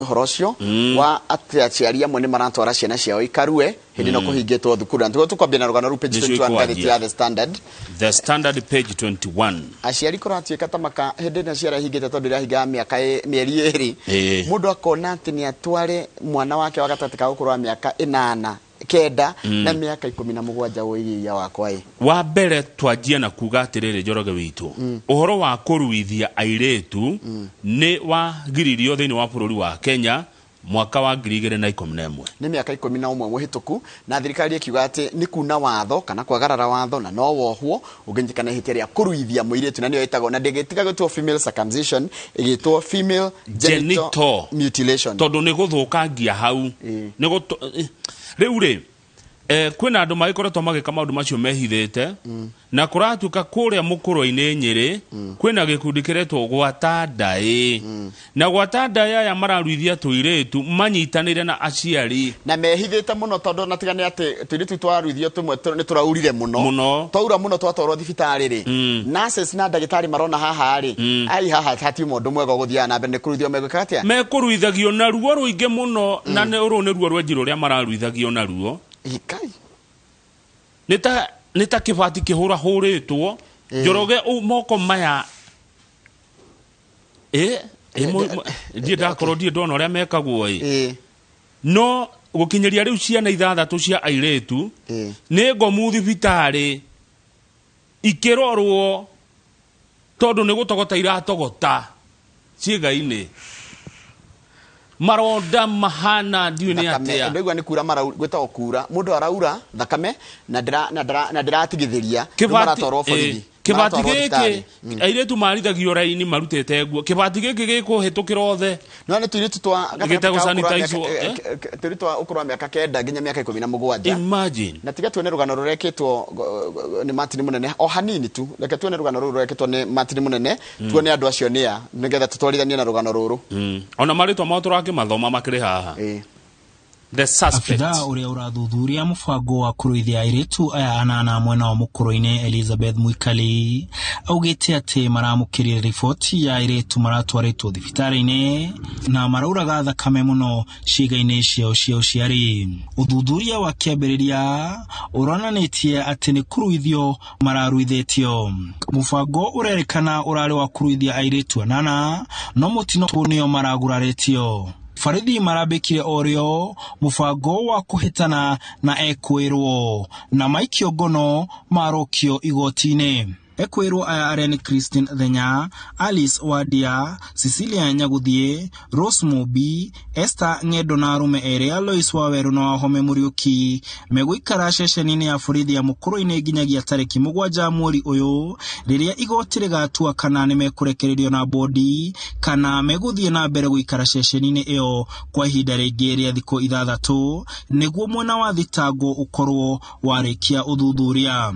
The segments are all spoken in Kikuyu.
Ũhoro ũcio wa atĩ aciari amwe nĩ maratwara ciana ciao ikarue hĩndĩ ĩno kũhingĩtwo thukuru, na tũguo tũkwambia na rũgano rũu page Nĩcio 21 ngathĩti ikwanjia. ya The Standard. The Standard page 21. Aciari kũratuĩka ta maka hĩndĩ ĩno ciara ihingĩte, tondũ irahingaga mĩaka mĩeri 2, mũndũ akona atĩ nĩ atware mwana wake wa gatagatĩ ka ũkũrũ wa mĩaka 8, 9 na mĩaka 17. Wũigia wakwa ĩ. Wa mbere twanjia na kuga atĩrĩrĩ, Njoroge witũ, ũhoro wa kũruithia airĩtu nĩ wagiririo thĩinĩ wa bũrũri wa Kenya mwaka wa 2011. Nĩ mĩaka 11 mũhĩtũku, na thirikari ĩkiuga atĩ nĩ kuna watho kana kwagarara watho, na no wohwo ũngĩnyitĩkana ihĩtia rĩa kũruithia mũirĩtu, na nĩyo ĩtagwo, na ndĩgĩtiga gwĩtwo female circumcision, ĩgĩtwo female genital genital mutilation, tondũ nĩ gũthũkangia hau. Nĩ rĩu rĩ kwĩna andũ magĩkoretwo magĩka maũndũ macio mehithĩte, na kũratuĩka kũrĩa mũkũrwe-inĩ Nyĩrĩ kwĩna gĩkundi kĩretwo Gwata Ndaĩ, na Gwata Ndaĩ aya mararuithia tũirĩtu manyitanĩire na aciari. Na mehithĩte mũno, tondũ na tiga nĩ atĩ tũirĩtu twaruithio tũmwe nĩ tũraurire mũno. Mũno. Twaura mũno, twatwarwo thibitarĩ rĩ, nurses na ndagĩtarĩ marona haha rĩ, ai haha hatiuma ũndũ mwega ũgũthiaga na mbere, nĩ kũruithio megwĩka atĩa? Mekũruithagio na ruo rũingĩ mũno, na nĩ rũu nĩ ruo rwenji rũrĩa mararuithagio naruo. Ikai. Nĩ ta kĩbati kĩhũrahũrĩtwo, Njoroge, moko maya ĩ ndiĩ ndakorwo ndiĩ ndona ũrĩa mekagwo ĩ. No gũkinyĩria rĩu ciana ithathatũ cia airĩtu nĩ ngomu thibitarĩ ikĩrorwo, tondũ nĩ gũtogota iratogota ciĩga-inĩ, maronda mahana ndiũĩ nĩ Thakame. atĩa. Ndaigua nĩ kura gwĩtagwo kura, mũndũ araura thakame na ndĩratigithĩria. Rĩu maratwarwo borithi, kĩbati maratwarwo gĩkĩ thibitarĩ. Airĩtu marithagio raini marutĩte nguo, kĩbati gĩkĩ gĩkũhĩtũkĩra othe. No nĩ tũirĩtu twa gatagatĩ ka Gĩtagũ ũkũrũ wa sanitize-wo, mĩaka- eh? tũirĩtu twa ũkũrũ wa mĩaka 9 nginya mĩaka 17. Imagine. Na tiga tuone rũgano rũrekĩtwo nĩ Martin Mũnene o hanini tu. Reke tuone rũgano rũrũ rũrekĩtwo nĩ Martin Mũnene, tuone andũ acio nĩa, nĩgetha tũtwarithanie na rũgano rũrũ. Ona marĩtwa mao tũrakĩmathoma makĩrĩ haha. The suspect. Abithaa ũrĩa ũrathuthuria mũbango wa kũrũithia airĩtu aya anana mwena wa mũkũrũ-inĩ, Elizabeth Mwikali, augĩte atĩ maramũkĩrire riboti ya airĩtu maratwarĩtwo thibitarĩ-inĩ na marauraga thakame mũno ciĩga-inĩ ciao cia ũciari. Ũthuthuria wa kĩambĩrĩria ũronanĩtie atĩ nĩ kũruithio mararuithĩtio. Mũbango ũrerĩkana ũrarĩ wa kũruithia airĩtu anana, no mũtino nĩo maragurarĩtio. Borithi marambĩkire orĩo mũbango wa kũhĩtana na ekwĩrwo na maikio ngono marũkio igoti-inĩ. Ekwĩrwo aya arĩa nĩ Christine Thenya, Alice Wadia, Cecilia Nyagũthiĩ, Rose Mũmbi, Esther Ng'endo na arũme erĩ Alois Wawerũ na Wahome Mũriũki megũikara ceceni-inĩ ya borithi ya Mũkũrũ-inĩ nginyagia tarĩki 7 mweri ũyũ, rĩrĩa igoti rĩgatua kana nĩ mekũrekererio na bodi kana megũthiĩ na mbere gũikara ceceni-inĩ ĩyo kwa ihinda rĩngĩ rĩa thikũ 6 nĩguo mwena wa thitango ũkorwo warĩkia ũthuthuria.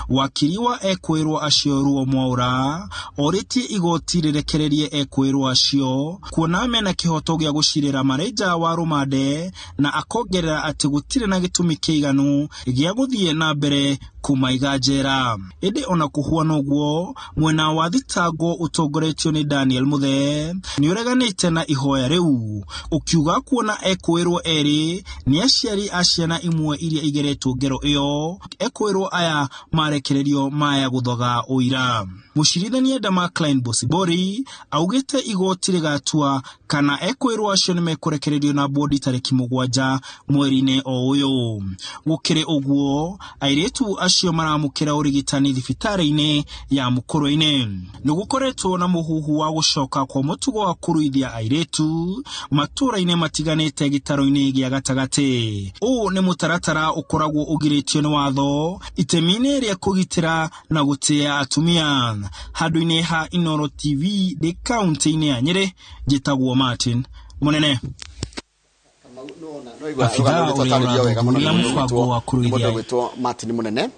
Wakiri wa ekwĩrwo acio Ruo Mwaura orĩtie igoti rĩrekererie ekwĩrwo acio kuona mena kĩhoto gĩa gũcirĩra marĩ nja wa rũmande, na akongerera atĩ gũtirĩ na gĩtũmi kĩiganu gĩa gũthiĩ na mbere kũmaiga njera. Ĩndĩ ona kũhuana ũguo, mwena wa thitango ũtongoretio nĩ Daniel Muthee nĩ ũreganĩte na ihoya rĩu, ũkiuga kuona ekwĩrwo erĩ nĩ aciari a ciana imwe iria igeretwo ngero ĩyo, ekwĩrwo aya marekererio maya gũthoga ũira. Mũcirithania Dama Klein Bosibori augĩte igoti rĩgatua kana ekwĩrwo acio nĩ mekũrekererio na bodi tarĩki 7 mweri-inĩ o ũyũ. Gũkĩrĩ ũguo, airĩtu acio maramũkĩra ũrigitani thibitarĩ-inĩ ya Mũkũrũ-inĩ. Nĩ gũkoretwo na mũhuhu wa gũcoka kwa mũtugo wa kũruithia airĩtu matũũra-inĩ matiganĩte gĩtarũ-inĩ gĩa gatagatĩ. Ũũ nĩ mũtaratara ũkoragwo ũgirĩtio nĩ watho itemi-inĩ rĩa kũgitĩra na gũtĩa atumia. Handũ-inĩ ha Inooro TV ndĩ kaunti-inĩ ya Nyĩrĩ, njĩtagwo Martin Mũnene. Abithaa ũrĩa ũrathuthuria mũbango wa kũruithia Mũndũ gwĩtwo Martin Mũnene.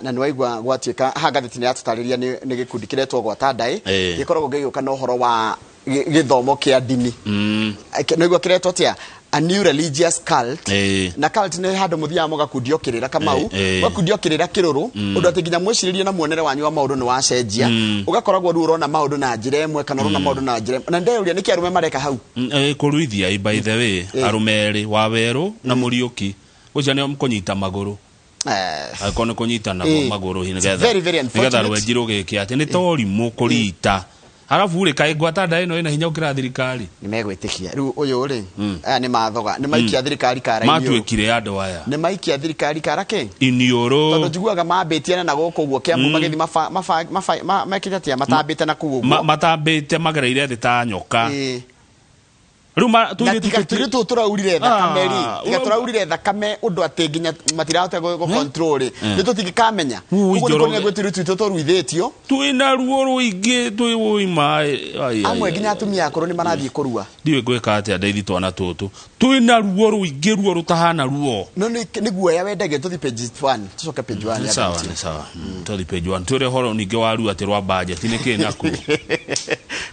Na nĩ waigua gwatuĩka haha ngathĩti nĩ yatũtarĩria nĩ gĩkundi kĩretwo Gwata Ndaĩ, gĩkoragwo gĩgĩũka na ũhoro wa Gĩthomo kĩa ndini nĩguo kĩretwo atĩa, a new religious cult. Na cult nĩ handũ mũthiaga mũgakundio kĩrĩra, Kamau, mũgakundio kĩrĩra kĩrũrũ ũndũ atĩ nginya mwĩcirĩrie na muonere wanyu wa maũndũ nĩ wacenjia, ũgakoragwo rĩu ũrona maũndũ na njĩra ĩmwe kana ũrona maũndũ na njĩra ĩmwe. Na ndeyũria nĩkĩ arũme mareka hau. Kũruithia, by the way, arũme erĩ wa werũ na Mũriũki ũcio nĩo kũnyita magũrũ, angĩkorwo nĩ kũnyita namo magũrũ It's very, very nĩgetha unfortunate. rwenji rũgĩke atĩ nĩ torimũ kũrita, arabu rĩ, kaĩ ngwata nda ĩno ĩna hinya gũkĩra thirikari? Nĩ megwĩtĩkia rĩu ũyũ rĩ, aya nĩ mathoga, nĩ maikia thirikari kara-inĩ ũũ. Matuĩkire andũ aya Nĩ maikia thirikari kara kĩ iniũrũ. Tondũ njiguaga mambĩtie na gũkũ ũguo Kĩambu, magĩthiĩ mekĩte atĩa, matambĩte na kũu ũguo. Matambĩte magereire thĩ ta nyoka. Rĩu Na tiga tũirĩ tũũ tũraurire thakame rĩ, tiga tũraurire thakame ũndũ atĩ nginya matirahota gũ control rĩ, nĩ tũtingĩkamenya. Ui, Ũguo nĩ Njoroge. kuonania gwĩ tũirĩ twitũ tũruithĩtio. Twĩna ruo rũingĩ twĩ ũima. Amwe nginya atumia akũrũ nĩ marathiĩ kũrua. Ndiũĩ ngwĩka atĩa ndeithi twana tũtũ, twĩna ruo rũingĩ, ruo rũtahana ruo. No nĩ guoya wendagio. Tũthi page 1, tũcoke page 1 Nĩ ya sawa. Gazeti. Nĩ sawa. Tũthi page 1 twĩre ũhoro ningĩ wa ruo atĩ rwa budget nĩ kĩ nakuo.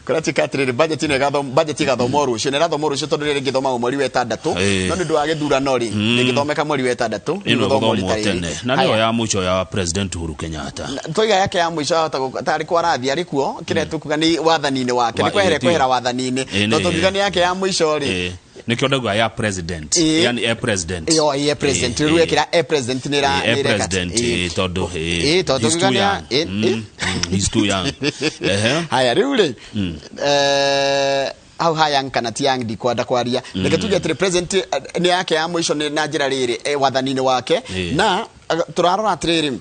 Kũratuĩka atĩrĩrĩ, budget ĩno budget ĩgathomwo rũciũ, na ĩrathomwo rũciũ tondũ rĩrĩa rĩngĩthomagwo mweri wa ĩtandatũ, no nĩ ũndũ wa gĩthurano rĩ, rĩngĩthomeka mweri wa ĩtandatũ, Ĩno rĩgũthomwo ĩgũthomwo rita rĩrĩ. tene na nĩyo Haya. ya mũico ya President Uhuru Kenyatta. Twaiga yake ya mũico ahota tarĩ kwa arathi arĩ kuo, kĩrĩa tũkuga nĩ wathani-inĩ wake, nĩ kwehera kwehera wathani-inĩ, no tũngiuga nĩ yake ya mũico rĩ. Nĩkĩo ndauga ya president, yani e president. Ĩyo e president, rĩu ekĩra e president nĩ E nĩ ĩreka- president, tondũ tondũ he's tũngiuga too nĩ young. He's too young. Ehe. Haya, rĩu rĩ, hau ha young kana ti young ndikwenda kwaria, reke tuge atĩrĩ, president nĩ yake ya mũico nĩ na njĩra rĩrĩ wathani-inĩ wake, na tũrarora atĩrĩrĩ,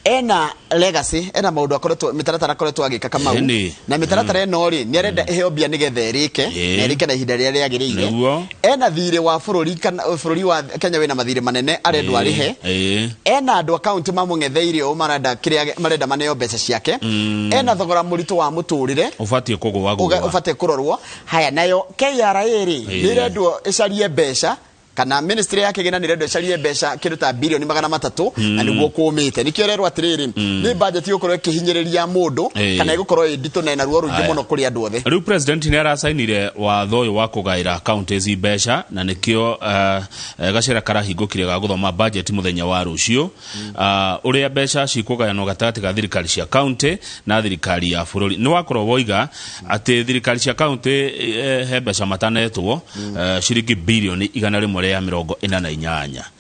ena legacy, ena maũndũ akoretwo, mĩtaratara akoretwo agĩka, Kamau. Na mĩtaratara ĩno rĩ, nĩ arenda ĩheo mbia nĩgetha ĩrĩke na ĩrĩke na ihinda rĩrĩa rĩagĩrĩire. Ena thirĩ wa bũrũri, kana bũrũri wa Kenya wĩna mathirĩ manene arendwo arĩhe. Ena andũ a kaunti mamũng'etheire ũũ, marenda kĩrĩa marenda maneo mbeca ciake. Ena thogora mũritũ wa mũtũrĩre ũbatiĩ kũgũa gũa. Ũbatiĩ kũrorwo. Haya, nayo KRA rĩ, nĩ ĩrendwo ĩcarie mbeca, kana ministry ya kĩgĩna nĩ ĩrendwo ĩcarie mbeca kĩndũ ta bilioni 300, na nĩguo kũmĩte. Nĩkĩo ĩrerwo atĩrĩrĩ, nĩ budget ĩgũkorwo ĩkĩhinyĩrĩria mũndũ kana ĩgũkorwo ĩ nditũ na ĩna ruo rũingĩ mũno kũrĩ andũ othe. Rĩu president nĩ aracainire watho ũyũ wa kũgaĩra counties mbeca, na nĩkĩo gacĩra karahingũkire ga gũthoma budget mũthenya wa rũciũ, ũrĩa mbeca cikũgayanwo gatagatĩ ga thirikari cia county na thirikari ya bũrũri. Nĩ wakorwo woiga atĩ thirikari cia county he mbeca matanetwo, ciringi bilioni 148.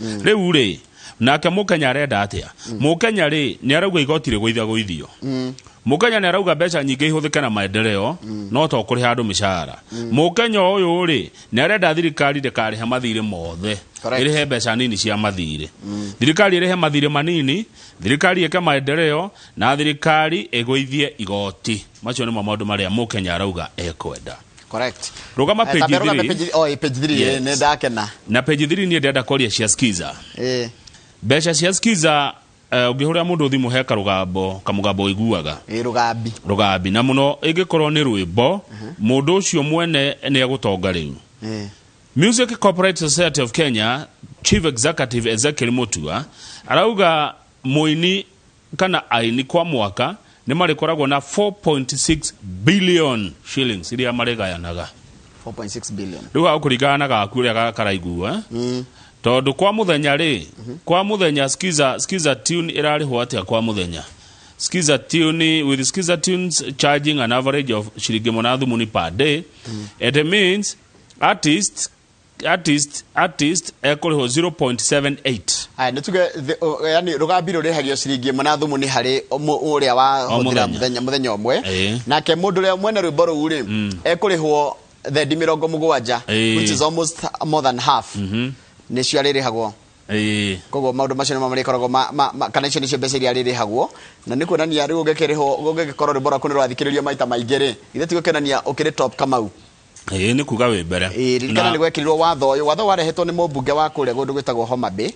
Rĩu rĩ, nake mũkenya arenda atĩa? Mũkenya rĩ, nĩ arauga igoti rĩgũithagũithio. Mũkenya nĩ arauga mbeca nyingĩ ihũthĩke na maendeleo, no to kũrĩha andũ mĩcara. Mũkenya ũyũ rĩ, nĩ arenda thirikari ndĩkarĩhe mathirĩ mothe, ĩrĩhe mbeca nini cia mathirĩ, thirikari ĩrĩhe mathirĩ manini, thirikari ĩke maendeleo, na thirikari ĩgũithie igoti. Macio nĩmo maũndũ marĩa mũkenya arauga ekwenda. Rũgama page Tambe rũgame 3. Page, oh, page 3. Yes. Nĩ ndakena. Na page 3 niĩ ndĩrenda kwaria cia Skiza, mbeca cia Skiza. Ũngĩhũrĩra mũndũ thimũ he karũgambo kamũgambo ũiguaga. Rũgambi. Rũgambi, na mũno ĩngĩkorwo nĩ rwĩmbo, mũndũ ũcio mwene nĩ egũtonga rĩu. Music Corporate Society of Kenya Chief Executive Ezekiel Mutua arauga mũini kana aini kwa mwaka nĩ marĩkoragwo na 4.6 billion shillings iria marĩgayanaga. 4.6 billion. Rĩu hau kũringana na gaku ũrĩa karaigua, tondũ kwa mũthenya rĩ, kwa mũthenya Skiza tune ĩrarĩhwo atĩa kwa mũthenya? Skiza tune, with Skiza tunes charging an average of shilingi 1 na thumuni per day, it means artist ekũrĩhwo 0.78. Aya, nĩ tuge yani rũgambi rũrĩhagio ciringi 1 na thumuni harĩ ũrĩa wahũthĩra mũthenya. Mũthenya ũmwe. Nake mũndũ ũrĩa mwene rwĩmbo rũu rĩ, ekũrĩhwo thendi 70, which is almost more than half, nĩcio arĩrĩhagwo. Koguo maũndũ macio nĩmo marĩkoragwo kana icio nĩcio mbeca iria arĩrĩhagwo, na nĩ kuonania rĩu ũngĩkĩrĩhwo, ũngĩgĩkorwo rwĩmbo rwaku nĩ rwathikĩrĩrio maita maingĩ rĩ, githĩ ti gũkĩonania ũkĩrĩ top, Kamau? Ĩĩ, nĩ kuga wĩ mbere. Ririkana nĩ gwekĩrirwo watho ũyũ, watho warehetwo nĩ mũmbunge wa kũrĩa kũndũ gwĩtagwo Homa Bay.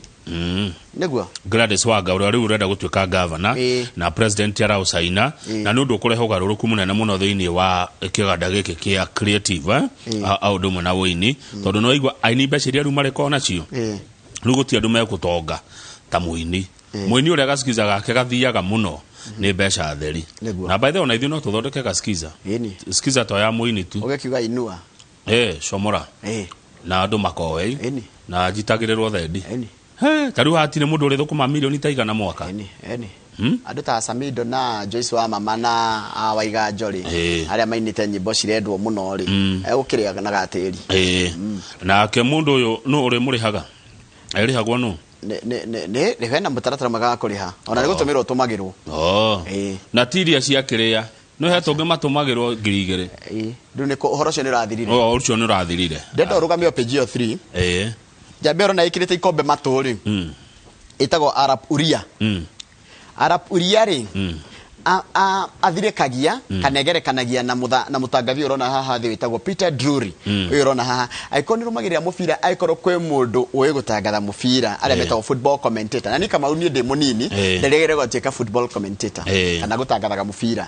Nĩguo. Gladys Wanga ũrĩa rĩu ũrenda gũtuĩka gavana, na president araũcaina, na nĩ ũndũ ũkũrehe ũgarũrũku mũnene mũno thĩinĩ wa kĩganda gĩkĩ kĩa creative, eh? A ũndũ ũmwe na ũini, tondũ no igua aini mbeca iria rĩu marĩkorwo nacio, rĩu gũtirĩ andũ megũtonga ta mũini, mũini ũrĩa gacikiza gake gathiaga mũno. Nĩ mbeca theri. Nĩguo. Na by the way, ona ithuĩ no tũthondeke ga skiza. Ĩni. Skiza to ya mũini tu. Ũgĩkiuga inua. Comora. Na andũ makoe. Ĩni. Na njitagĩrĩrwo thendi. Ĩni. He, ta rĩu hatirĩ mũndũ ũrĩ thũkũma milioni ta igana mwaka. Ĩni, ĩni. Andũ ta Samido na Joyce wa mama na Waiganjo rĩ, arĩa mainĩte nyĩmbo cirendwo mũno rĩ, egũkĩrĩa na gatĩri. Nake mũndũ ũyũ nũ ũrĩ mũrĩhaga? Erĩhagwo nũ? Nĩ hena mũtaratara mwega wa kũrĩha, ona nĩ gũtũmĩrwo ũtũmagĩrwo. Na ti iria cia kĩrĩa. No he tũngĩ matũmagĩrwo 2000. Rĩu nĩ ũhoro ũcio nĩ ũrathirire. Ũhoro ũcio nĩ ũrathirire. Ndenda ũrũgamio page ĩyo 3. Njambe ũrona ĩkĩrĩte ikombe matũ rĩ. Ĩtagwo Arap Uria. Arap Uria rĩ, athirĩkagia kana egerekanagia na na mũtangathi ũrona haha thĩ wĩtagwo Peter Drury. Ũyũ ũrona haha angĩkorwo nĩ ũrũmagĩrĩra mũbira, angĩkorwo kwĩ mũndũ ũĩ gũtangatha mũbira arĩa metagwo football commentator, na niĩ Kamau niĩ ndĩ mũnini nderĩgĩrĩire gũtuĩka football commentator kana gũtangathaga mũbira.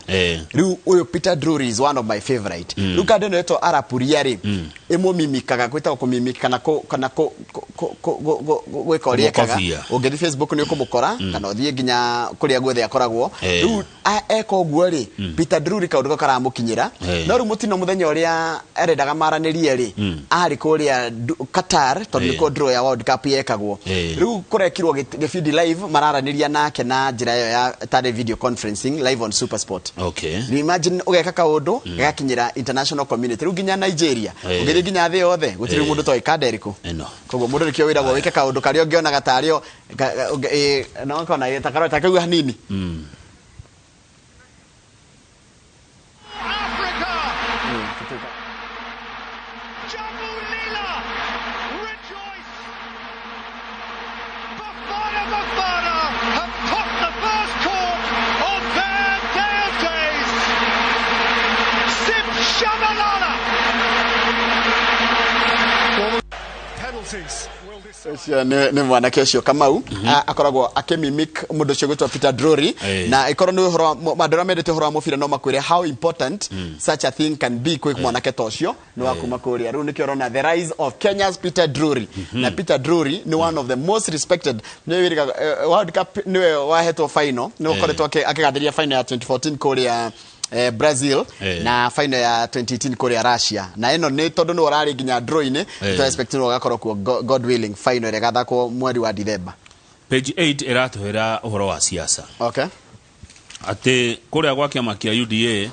Rĩu ũyũ Peter Drury is one of my favorite. Rĩu kando ĩno ĩtwo Arap Uria rĩ, ĩmũmimikaga, gwĩtagwo kũmimika kana kana gwĩka ũrĩa ekaga. Kũmũkobia. Ũngĩthiĩ Facebook nĩ ũkũmũkora, kana ũthiĩ nginya kũrĩa guothe akoragwo. Rĩu eka ũguo rĩ, Peter Drury kaũndũ kau karamũkinyĩra. No rĩu mũtino mũthenya ũrĩa arendaga maranĩrie rĩ, arĩ kũrĩa Qatar, tondũ nĩkuo draw ya World Cup yekagwo. Rĩu kũrekirwo gĩbindi live, mararanĩria nake na njĩra ĩyo ya tarĩ video conferencing live on SuperSport. Rĩu imagine ũgeka kaũndũ gagakinyĩra international community, rĩu nginya Nigeria, ũngĩthiĩ nginya thĩ yothe gũtirĩ mũndũ toĩ kanda ĩrĩkũ. Ĩno. Koguo mũndũ nĩkĩo wĩragwo wĩke kaũndũ karĩa ũngĩonaga tarĩo no kona ta karĩa ta kau hanini. Africa! Jamulila! Rejoice! Bafana Bafana have popped the first cork on their day of days! Sip Shabalala! Penalties will decide. Ũcio nĩ mwanake ũcio Kamau, akoragwo akĩmimic mũndũ ũcio gwĩtwo Peter Drury. Na ĩkorwo nĩ ũhoro andũ arĩa mendete ũhoro wa mũbira no makwĩre how important such a thing can be kwĩ mwanake ta ũcio nĩ wa kuma kũrĩa. Rĩu nĩkĩo ũrona the rise of Kenya's Peter Drury. Na Peter Drury nĩ one of the most respected, nĩwe wĩrĩga World Cup nĩwe wahetwo final, nĩwe ũkoretwo akĩgathĩrĩria final ya 2014 kũrĩa Brazil na final ya 2018 kũrĩa Russia, na ĩno nĩ tondũ nĩwe ũrarĩ nginya draw-inĩ, tũ expect nĩwe ũgakorwo kuo God willing final ĩrĩa ĩgathakwo mweri wa December. Page 8 ĩratũhĩra ũhoro wa siasa. Atĩ kũrĩa gwa kĩama kĩa UDA,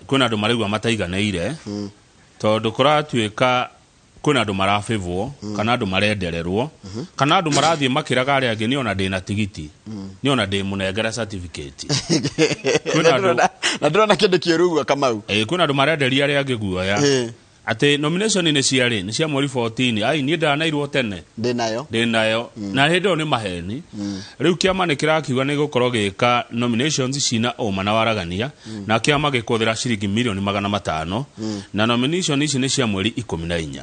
kwĩna andũ maraigua mataiganĩire, tondũ kũratuĩka kwĩna andũ marabĩvwo, kana andũ marendererwo, kana andũ marathiĩ makĩraga arĩa angĩ, niĩ ona ndĩna tigiti, niĩ ona ndĩ mũnengere certificate. Kwĩna andũ Na ndĩrona kĩndũ kĩũru ũguo Kamau. Kwĩna andũ marenderia arĩa angĩ guoya. Atĩ nomination nĩ ciarĩ, nĩ cia mweri 14. Ai, niĩ ndanairwo tene. Ndĩnayo. Ndĩnayo. Na hĩndĩ ĩyo nĩ maheni. Rĩu kĩama nĩ kĩrakiuga nĩ gũkorwo gĩka nominations cina ũma na waragania, na kĩama gĩkũhũthĩra ciringi milioni 500. Na nomination ici nĩ cia mweri 14.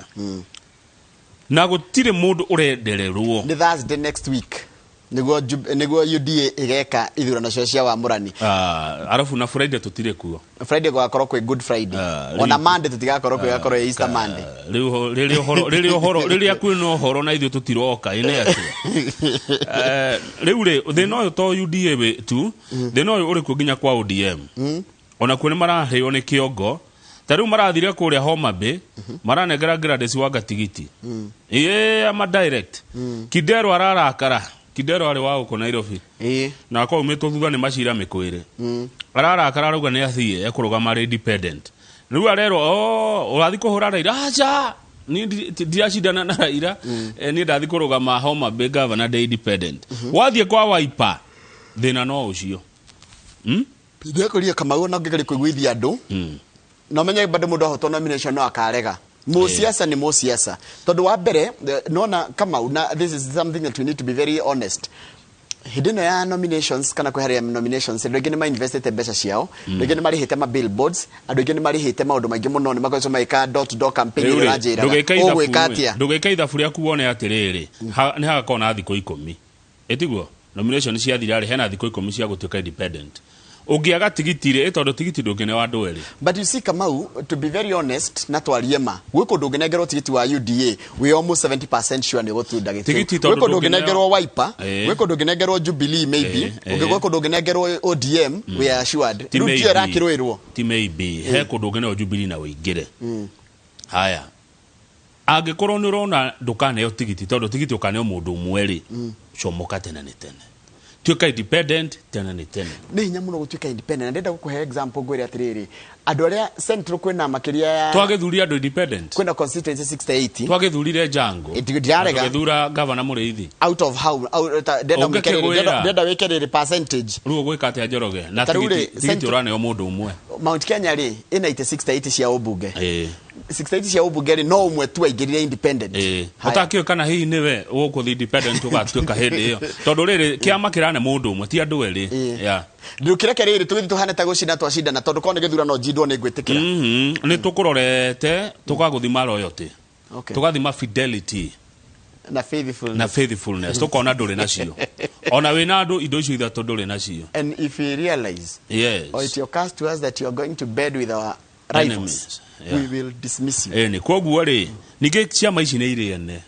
Na gũtirĩ mũndũ ũrendererwo. Nĩ Thursday next week. Nĩguo nĩguo UDA ĩgeka ithurano cio cia wamũrani. Arabu na Friday tũtirĩ kuo. Friday gũgakorwo kwĩ Good Friday. Ona Monday tũtigakorwo kwĩ, gakorwo Easter Monday. Rĩu rĩrĩa ũhoro, rĩrĩa ũhoro, rĩrĩa kwĩna ũhoro na ithuĩ tũtiroka, ĩ nĩ atĩa? Rĩu rĩ, thĩna ũyũ to UDA wĩ tu, thĩna ũyũ ũrĩ kuo nginya kwa ODM. Ona kuo nĩ maraheo nĩ kĩongo. Ta rĩu marathire kũrĩa Homa Bay, maranengera Gladys Wanga tigiti. Ĩĩ, ama direct. Kidero ararakara. Kidero arĩ wa gũkũ Nairobi. Na akorwo aumĩtwo thutha nĩ macira mĩkwĩrĩ. Ararakara arauga nĩ athiĩ ekũrũgama arĩ independent. Rĩu arerwo, oh, ũrathiĩ kũhũra Raila. Aca, niĩ ndiracindana na Raila. Niĩ ndathiĩ kũrũgama Homa Bay governor ndĩ independent. Wathiĩ kwa Wiper, thĩna no ũcio. Ndĩrekũria Kamau ona ũngĩgeria kũiguithia andũ. No menye bado mũndũ ahotwo nomination no akarega. Mũciaca nĩ mũciaca. Tondũ wa mbere, nona Kamau, na this is something that we need to be very honest. Hĩndĩ ĩno ya nominations kana kweheria nominations, andũ aingĩ nĩ ma-investĩte mbeca ciao, andũ aingĩ nĩ marĩhĩte ma billboards, andũ aingĩ nĩ marĩhĩte maũndũ maingĩ mũno, nĩ makoretwo magĩka door to door campaign Rĩu ĩrĩa rĩ, ũranjĩraga. ndũgĩke ithabu Ũgwĩka rĩ, atĩa? ndũgĩke ithabu rĩaku wone atĩrĩrĩ, nĩ hagakorwo na thikũ 10. Ĩtiguo? Nomination ciathira rĩ, hena thikũ 10 cia gũtuĩka independent. Ũngĩaga tigiti rĩ, tondũ tigiti ndũngĩneo andũ erĩ. But you see, Kamau, to be very honest, na twarie ma, gwĩ kũndũ ũngĩnengerwo tigiti wa UDA, we almost 70% sure nĩ ũgũtunda gĩtĩ. Tigiti Gwĩ tondũ kũndũ ndũngĩneo- ũngĩnengerwo Wiper, Ĩĩ. gwĩ kũndũ ũngĩnengerwo Jubilee maybe, Ĩĩ, ĩĩ. gwĩ kũndũ ũngĩnengerwo ODM, we are assured. Ti Rĩu maybe. tiyo ĩrakĩrũĩrwo. Ti maybe, he kũndũ ũngĩneo Jubilee na ũingĩre. Haya, angĩkorwo nĩ ũrona ndũkaneo tigiti, tondũ tigiti ũkaneo mũndũ ũmwe rĩ, comoka tene nĩ tene, tuĩka independent tene nĩ tene. Nĩ hinya mũno gũtuĩka independent. Na ndĩrenda gũkũhe example, ngwĩre atĩrĩrĩ, andũ arĩa Central kwĩna makĩria ya Twagĩthuria andũ independent. Kwĩna constituency 68. Twagĩthurire Jango. Ndirarega. Tũgĩthura gavana Mũrĩithi. Out of how out, ndĩrenda Ũngĩkĩgwĩra. ndĩrenda wĩke rĩrĩ percentage. Rĩu ũgwĩka atĩa, Njoroge, na Ta rĩu rĩ, tigiti tigiti ũraneo mũndũ ũmwe? Mount Kenya rĩ, ĩna itĩ 68 cia ũmbunge. 68 cia ũmbunge rĩ, no ũmwe tu aingĩrire independent. Haya. Ũtakĩũĩ kana hihi nĩwe ũgũthiĩ independent ũgatuĩka hĩndĩ ĩyo, tondũ rĩrĩ kĩama kĩrane mũndũ ũmwe, ti andũ erĩ. Yeah. Ndũkĩreke rĩrĩ tũgĩthiĩ tũhane ta gũcinda twacindana, tondũ korwo nĩ gĩthurano njindwo nĩ ngwĩtĩkĩra. Nĩ tũkũrorete tũkagũthima loyalty, tũgathima fidelity na faithfulness. Na faithfulness, tũkona ndũrĩ nacio. Ona wĩna andũ, indo icio ithatũ ndũrĩ nacio. And if we realize or it occurs to us that you are going to bed with our rivals, enemies, yeah. we will dismiss you. Ĩni koguo rĩ, ningĩ ciama ici nĩ irĩ ene.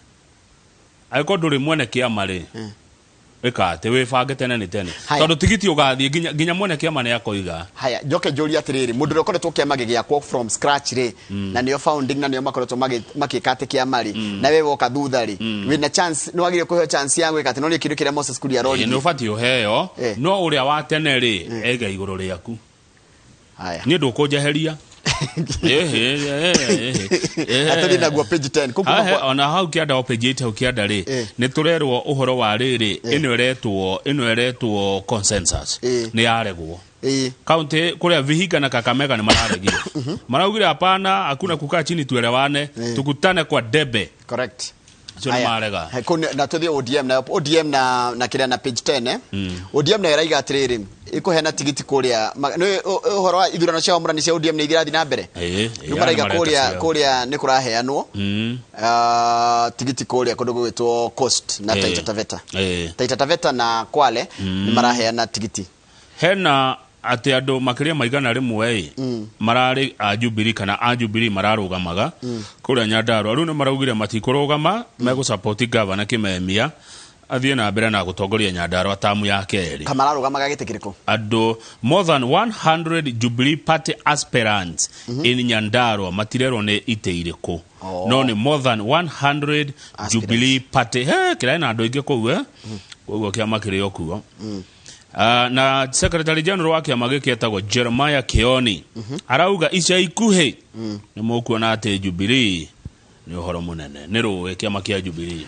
Angĩkorwo ndũrĩ mwene kĩama rĩ, ĩka atĩ wĩbange tene nĩ tene. Haya. Tondũ tigiti ũgathiĩ nginya mwene kĩama nĩ akoiga. Haya, njoke njũrie atĩrĩrĩ, mũndũ ũrĩa ũkoretwo kĩama gĩgĩakwo from scratch rĩ, na nĩo founding na nĩo makoretwo makĩka atĩ kĩama rĩ, na we woka thutha rĩ, wĩna chance, nĩ wagĩrĩire kũheo chance ya gwĩka atĩ no nĩ kĩndũ kĩrĩa Moses Kuria Ĩ, nĩ aroririe. ũbatiĩ ũheo. No ũrĩa wa tene rĩ, ega igũrũ rĩaku. Haya. Niĩ ndũkũnjeheria. Atũthiĩ naguo page 10. Kũu kuma Ona hau kĩanda o page 8 hau kĩanda rĩ, nĩ tũrerwo ũhoro wa rĩrĩ, ĩno ĩretwo consensus. Nĩ yaregwo. Kaunti kuria Vihiga na Kakamega nĩ mararegire, maraugire hapana, hakuna kukaa chini tuelewane, tukutane kwa debe. Correct. Acio nĩ Haya. marega. He, kũu na tũthiĩ ODM nayo, ODM na kĩrĩa na page 10, eh? ODM nayo ĩraiga atĩrĩrĩ, ĩkũheana tigiti kũrĩa nĩ ũhoro wa ithurano cia wamũrani cia ODM nĩ irathiĩ na mbere. Rĩu maraiga mareka kũrĩa ciao. Kũrĩa nĩ kũraheanwo tigiti kũrĩa kũndũ gũgwĩtwo Coast na Taita Taveta. Taita Taveta na Kwale nĩ maraheana tigiti. Hena atĩ andũ makĩria ma 100 ĩ mararĩ a Jubilee kana a Jubilee mararũgamaga kũrĩa Nyandarua, rĩu nĩ maraugire matikũrũgama, megũsupport gavana Kimemia athiĩ na mbere na gũtongoria Nyandarua tamu ya kerĩ. Kamararũgamaga gĩtĩ kĩrĩkũ? Andũ more than 100 Jubilee Party aspirants in Nyandarua, matirerwo nĩ itĩ irĩkũ. No nĩ more than 100 aspirants. Jubilee Party he kĩrarĩ na andũ aingĩ kũu, eh, koguo kĩama kĩrĩ o kuo. Na secretary general wa kĩama gĩkĩ etagwo Jeremiah Kioni arauga ica ikuhĩ nĩ mũkuona atĩ Jubilee nĩ ũhoro mũnene, nĩ rũĩ kĩama kĩa Jubilee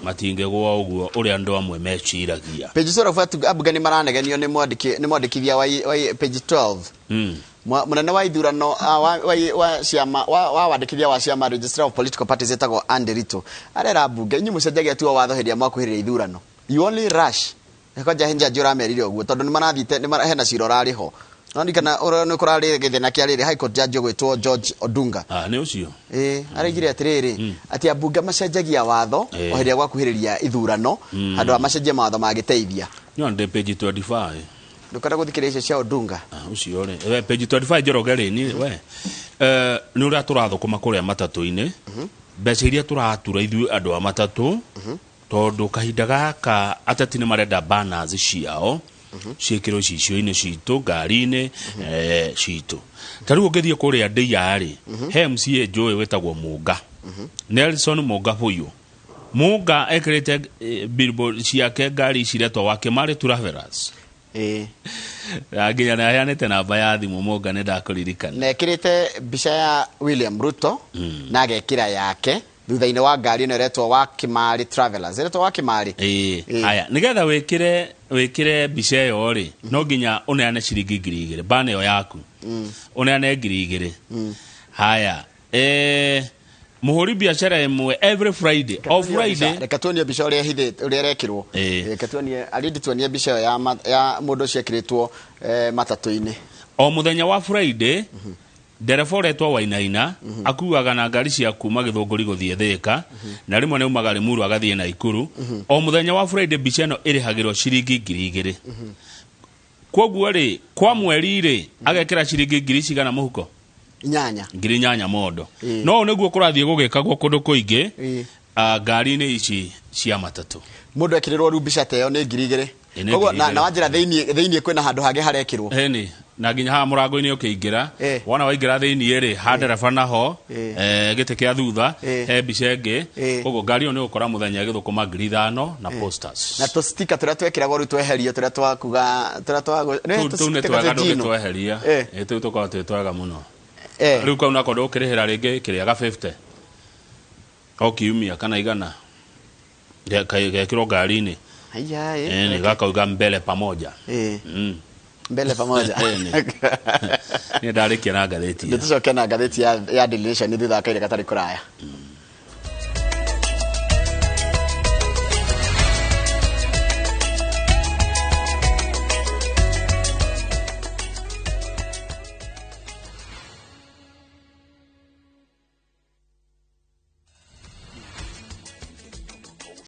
matingĩgũa ũguo ũrĩa andũ amwe meciragia. Page 12, ambunge nĩ maranegenio nĩ mwandĩki, nĩ mwandĩkithia wa page 12. Mũnene wa ithurano, wa ciama, wa wandĩkithia wa ciama, registrar of political parties, etagwo Andy Rito, arera ambunge, inyuĩ mũcenjagia tu o watho hĩndĩ ĩrĩa mwakuhĩrĩria ithurano, you only rush. Kwanja njanji ũramerire ũguo tondũ nĩ marathiĩte hena cira ũrarĩ ho, no ndikana ũrĩa nĩ kũrarĩ gĩthĩna kĩa rĩrĩ High Court judge ũgwĩtwo George Odunga. Ah, nĩ ũcio. Ĩĩ, araigire atĩrĩrĩ atĩ ambunge macenjagia watho o hĩndĩ ĩrĩa gwakuhĩrĩria ithurano, handũ ha macenjie mawatho mangĩteithia. No ndĩ page 25. Ndũkenda gũthikĩrĩria icio cia Odunga? Ah, ũcio rĩ, we page 25, Njoroge rĩ, ni we nĩ ũrĩa tũrathũkũma kũrĩa matatũ-inĩ, mbeca iria tũratura ithuĩ andũ a matatũ, tondũ kahinda gaka ateti nĩ marenda banners ciao ciĩkĩrwo icicio-inĩ citũ, ngari-inĩ citũ. Ta rĩu ũngĩthiĩ kũrĩa ndĩia rĩ, he MCA njũĩ wĩtagwo Mũnga, Nelson Mũnga Bũyũ. Mũnga ekĩrĩte billboard ciake ngari ciretwo Wakĩmarĩ Travelers. Na nginya nĩ aheanĩte namba ya thimũ. Mũnga, nĩ ndakũririkana. Na ekĩrĩte mbica ya William Ruto na agekĩra yake thutha-inĩ wa ngari ĩno ĩretwo Wakĩmarĩ Travelers, ĩretwo Wakĩmarĩ. Ĩĩ. Ĩĩ. Aya, nĩgetha wĩkĩre mbica ĩyo rĩ, no nginya ũneane ciringi 2,000, bana ĩyo yaku ũneane 2,000. Haya, mũhũri biacara ĩmwe every Friday, o Friday. Reke tuonie mbica ũrĩa ĩhithĩte, ũrĩa ĩrekĩrwo. Reke tuonie arindi, tuonie mbica ĩyo ya mũndũ ũcio ekĩrĩtwo matatũ-inĩ. O mũthenya wa Friday, ndereba ũretwo Wainaina akuaga na ngari cia kuma Gĩthũngũri gũthiĩ Thĩka, na rĩmwe nĩ aumaga Rĩmuru agathiĩ Naikuru. O mũthenya wa Friday mbica ĩno ĩrĩhagĩrwo ciringi 2,000. Koguo rĩ, kwa mweri rĩ, agekĩra ciringi ngiri cigana mũhuko? 8. 8,000 mondo. No ũũ nĩguo kũrathiĩ gũgĩkagwo kũndũ kũingĩ, ngari-inĩ ici cia matatũ. Mũndũ ekĩrĩrwo rĩu mbica ta ĩyo nĩ 2,000. Ĩ, nĩ Koguo ngiri na igĩrĩ. na wanjĩra thĩinĩ kwĩna handũ hangĩ harekĩrwo. Ĩni, na nginya haha mũrango-inĩ ũkĩingĩra, wona waingĩra thĩinĩ rĩ, ha ndereba naho, gĩtĩ kĩa thutha, he mbica ĩngĩ. Koguo ngari ĩyo nĩ ũgũkora mũthenya ĩgĩthũkũma 5,000 na posters. Na tũstika tũrĩa twekĩragwo rĩu tweherio, tũrĩa twakuga, tũrĩa twa Tũu nĩ twega ndũngĩtweheria. Tũu tũkoragwo twĩ twega mũno. Rĩu kau nako ndũkĩrĩhĩra rĩngĩ kĩrĩa ga 50 o kiumia kana 100. Gekĩrwo ngari-inĩ. Aya, Nĩ gakauga mbele pamoja. Mbele pamoja. Nĩ. Nĩ ndarĩkia na ngathĩti. Nĩ tũcoke na ngathĩti ya Daily Nation thutha wa kahinda gatarĩ kũraya.